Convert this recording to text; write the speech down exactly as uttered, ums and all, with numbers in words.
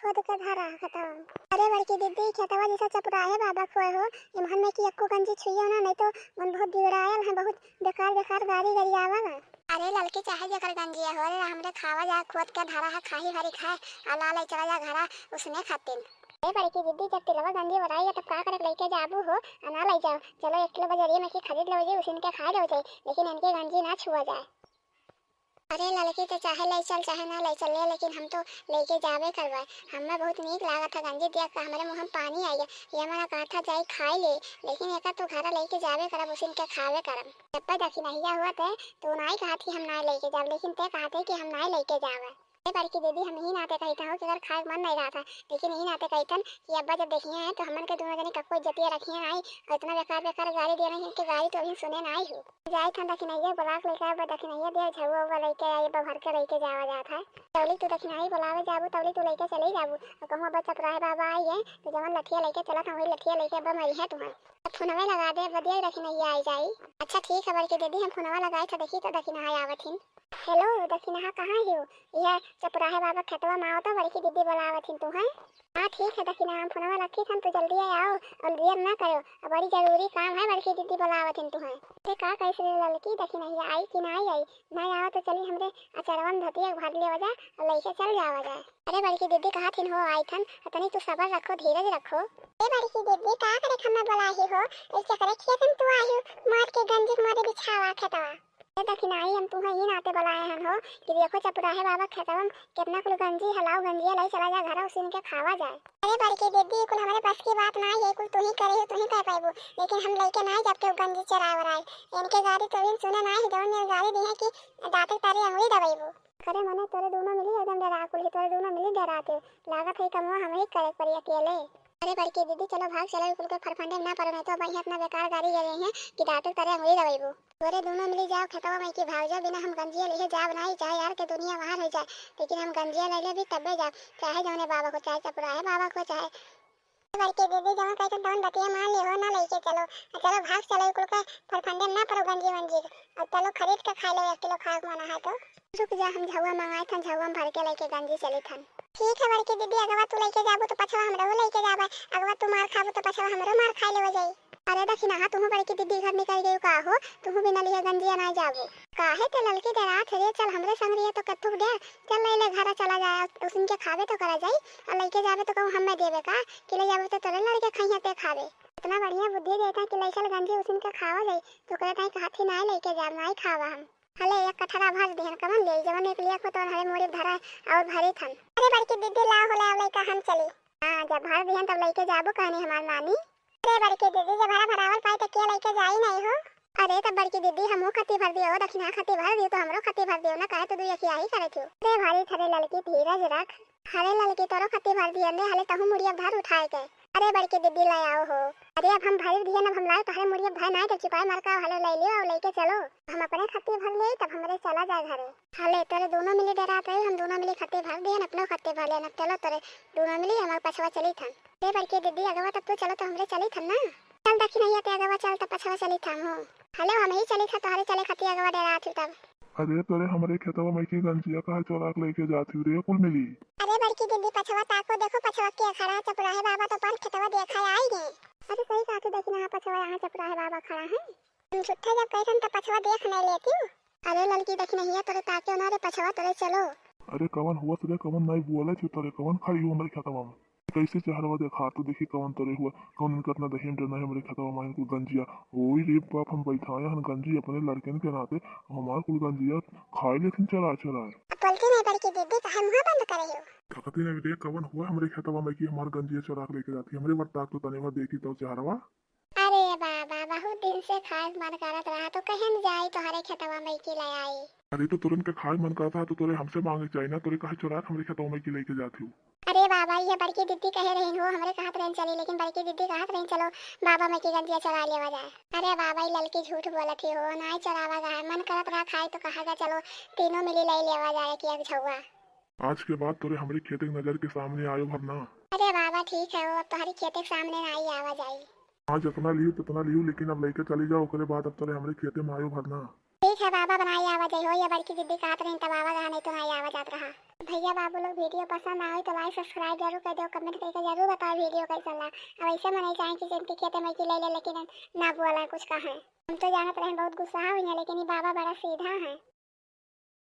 खुद के धरा है खेतवा। अरे बड़की दीदी, खेतवा जैसा चपुराहे बाबा खोए हो, इम्हन में कि एक्को गंजी छुइयो ना, नहीं तो मन बहुत बिगड़ायल है, बहुत बेकार बेकार गारी गरियावल है। अरे ललकी, चाहे जेकर गंजिया हो रे, हमरे खावा जा, खोद के धरा है, खाही भरी खाए, आ ला ले चला जा घरा उसने खातिन। अरे बड़की दीदी, जब तिलवा गंजी ओराई है, तब का करे लइके जाबू हो, आ ना ले जाओ। चलो एक किलो बजरिया में की खरीद लो जी, उसिन के खा लो जाए, लेकिन इनके गंजी ना छुआ जाए। अरे ललकी, तो चाहे ले चल चाहे ना ले चल ले, लेकिन हम तो लेके जाबे करबे। हमें बहुत नीक लागत है गंजी देख के, हमरे मुँह में पानी आई गया। ये हमारा कहा था जाई खाई ले, लेकिन एकर तो घरा लेके जाबे करब, उसिन के खाबे करब। जब पे दखिनहिया हुआ थे तो नाई कहा थी हम नाई लेके जाब, लेकिन ते कहा थे कि हम नाई लेके जाबे। ए बड़की दीदी, हम यही नाते कहते हो कि अगर खाए के मन नहीं रहा था, लेकिन यही नाते कहतन कि अब्बा जब देखिए हैं तो हमन के दोनों जने कक्को इज्जतिया रखिए आई, और इतना बेकार बेकार गारी दे रही है कि गारी तो अभी सुने ना आई हो। जाए था दखिनैया बुला के लेके आए, दखिनैया दे झउआ उआ लेके आई, बभर के लेके जावा जात है। तौली तू दखिनाई बुलावे जाबू, तौली तू लेके चले जाबू। और कहूँ अब चपराहे बाबा आई है, तो जवन लठिया लेके चलत हैं, वही लठिया लेके अब मरी है तुम्हें। अब फोनवे लगा दे, बदिया दखिनैया आई जाई। अच्छा ठीक है बड़की दीदी, हम फोनवा लगाए था, देखी तो दखिनहा आवत हिन। हेलो दखिनहा, कहाँ हो? यह चपराहे बाबा खेतवा में आओ तो, बड़की दीदी बुलावत हिन तू हैं। हाँ ठीक है दखिनहा, हम फोनवा रखी थन, तू जल्दी आओ और देर ना करो, अब बड़ी जरूरी काम है, बड़की दीदी बुलावत हिन तू हैं। अरे का कैसे रे ललकी, दखिनहिया आई कि ना आई? ना आओ तो चली हमरे अचरवन धतिया भर लेवा जा और लेके चल जावा जाए। अरे बड़की दीदी कहा थिन हो आई थन, तनी तू सबर रखो, धीरज रखो। ए बड़की दीदी का करे हमें बुलाई हो, ए केकरे खेत में तू आई हो, मार के गंजी के मारे बिछावा खेतवा। ए दखिनाई, हम तुहें ही नाते बुलाए हन हो कि देखो चपुराहे बाबा खेतवा में कितना कुल गंजी हलाओ, गंजिया लाई चला जा घर उसिन के खावा जाए। अरे बड़की दीदी, कुल हमरे बस की बात ना है, कुल तू ही करे हो, तू ही कर पाएबू, लेकिन हम लेके ना जब के गंजी चराए वराए। इनके गाड़ी तो इन सुने ना है, जवन ये गाड़ी दी है कि दांत तारे अंगुली दबाइबू। करे मने तोरे दोनों मिली एकदम डरा कुल ही, तोरे दोनों मिली डराते। लागत है कमवा हम ही करे पड़ी अकेले। अरे बड़की दीदी, चलो भाग चलो, कुल के फरफंडे में ना पड़ो, नहीं तो अब यहाँ इतना बेकार गाड़ी दे रहे हैं कि दांत तारे अंगुली दबाइबू। तोरे दोनों मिली जाओ खेतवा में की भाग जाओ, बिना हम गंजिया लिहे जाब नहीं, चाहे यार के दुनिया बाहर हो जाए, लेकिन हम गंजिया ले ले भी तबे जाब, चाहे जौने बाबा को, चाहे चपुराहे बाबा को, चाहे बड़की दीदी जौन कहते तौन बतिया मान ले हो, ना लेके चलो। आ चलो भाग चलो, कुल के फरफंडे में ना पड़ो गंजी वंजी। और चलो खरीद के खा लो, एक किलो खाए के मन है तो। रुक जा, हम झउआ मंगाए थन, झउआ में भर के लेके गंजी चली थन। ठीक है बड़की दीदी, अगवा तू लेके जाबू तो पछवा हमरो लेके जाबे, अगवा तू मार खाबू तो पछवा हमरो मार खाए लेवे जाई। अरे दखिनहा, तुहू बड़की दीदी घर निकल गई का हो? तुहू बिना लिहे गंजिया ना जाबू? काहे ते ललकी डरात है रे? चल हमरे संग रहिए तो कत्थुक डर। चल ले ले घरा चला जाए, उसिन के खाबे तो करा जाई, और लेके जाबे तो कहूँ हमें देबे का, कि ले जाबे तो तोरे लड़के खइहे ते खाबे। इतना बढ़िया बुद्धि देता कि ले चल गंजी उसिन के खावा जाई, तो कहता है कि हाथी ना लेके जाब, ना ही खावा हम। हले एक कठरा भर दिहन, कमन ले जवन एक लिया को तो हरे मोड़ी धरा और भरी थन। अरे बड़की दीदी लाओ हो, लाओ लइका हम चली। हाँ, जब भर दिहन तब लेके जाबू कहनी हमार नानी। अरे बड़की दीदी, जब भरा भरावल पाई तो के लेके जाई नहीं हो? अरे तब बड़की दीदी हमहू खत्ती भर दियो, दखिना खत्ती भर दियो तो हमरो खत्ती भर दियो ना, काहे तो दुई अखिया ही करे थियो। अरे भारी थरे ललकी धीरज रख। हरे ललकी तोरो खत्ती भर दियो ने, हले तहू मुड़िया भर उठाए के। अरे बड़की दीदी ले आओ हो। अरे अब हम भर दिहन, अब हम लाओ तोहरे मुड़िया भर ना, तो चुपाए मार का हले ले लियो और लेके चलो। हम अपने खत्ती भर ले तब हमरे चला जाए घरे। हले तोरे दोनों मिली डरात रही, हम दोनों मिली खत्ती भर दिहन, अपनो खत्ती भर लेन। अब चलो तोरे दोनों मिली हमारे पछवा चली थन। अरे बड़की दीदी, अगवा तब तू चलो तो हमरे चली थन ना। चल दखिनहिया ते अगवा चल, तब पछवा चली थन हो। हलो, हम ही चली था तोहरे चले खत्ती अगवा डरात ही तब। अरे तोरे हमरे खेतवा में की गंजिया कहाँ चोरा के लेके जाती रे कुल मिली। अरे बड़की दीदी पछवा ताको, देखो पछवा के खड़ा चपुराहे बाबा तो पर खेतवा देखा आई गए। अरे सही कहा तू दखिनहा, पछवा यहाँ चपुराहे बाबा खड़ा है। हम झूठा जब कहतन त पछवा देख नहीं लेती हूँ। अरे ललकी दखिनहिया तोरे ताके ना रे पछवा तोरे चलो। अरे कवन हुआ रे, कवन नहीं बोले थे तोरे, कवन खड़ी हो हमरे खेतवा में? कैसे चेहरवा देखा तू, देखी कवन तोरे हुआ, कवन इनका इतना दहेम डरना है हमरे खेतवा में कुल गंजिया। ओई रे बाप, हम बैठाए हन गंजी अपने लड़कन के नाते, हमार कुल गंजिया खाए लेथिन चोरा चोरा। अब बोलती नहीं बड़की दीदी, काहे मुँह बंद करे हो? थकती नहीं रे, कवन हुआ हमरे खेतवा में कि हमार गंजिया चोरा के लेके जाती, हमरे बट्टा तो तने भर देखी तो चेहरवा। अरे बाबा, बहुत दिन से खाए मन करत रहा, तो कहन जाई तोहरे खेतवा में की ले आई। अरे, तो तोरन के खाए मन करत रहा, तो तोरे हमसे मांगे के चाही ना, तोरे काहे चोरा के हमरे खेतवा में की लेके जात हो? अरे बाबा, ये बड़की दीदी कहे रही हो, हमरे कहत रहन चली, लेकिन बड़की दीदी कहत रही चलो बाबा में की गंजिया चोरा लेवा जाए। अरे बाबा, ये ललकी झूठ बोलत ही हो, ना ही चोरावा गा, मन करत रहा खाए तो कहा गा चलो तीनों मिली ले लेवा जाए कि एक झउआ। आज के बाद तोरे हमरे खेते के नजर के सामने आयो भर ना। अरे बाबा, ठीक है, वो अब तोहरी खेते के सामने ना ही आवा जाई। हाँ, जितना लिहू, तितना लिहू, लेकिन अब लेके चली जाओ, ओकरे बाद अब तोरे हमरे खेते में आयो भर ना। ठीक है बाबा, बनाई आवा जाई हो, या बड़की दीदी कहत रही तब आवा जाए, नहीं तो नहीं आवा जाए। जात रहा। भैया बाबू लोग, video पसंद आवे तो like subscribe जरूर कर दो, comment करके जरूर बताओ video कैसा लगा। अब ऐसे मनई चाहे कि जिनके खेते में की ले ले, लेकिन ना बोला कुछ कहें। हम तो जानत रहे बहुत गुस्सा हुई है, लेकिन ये बाबा बड़ा सीधा है।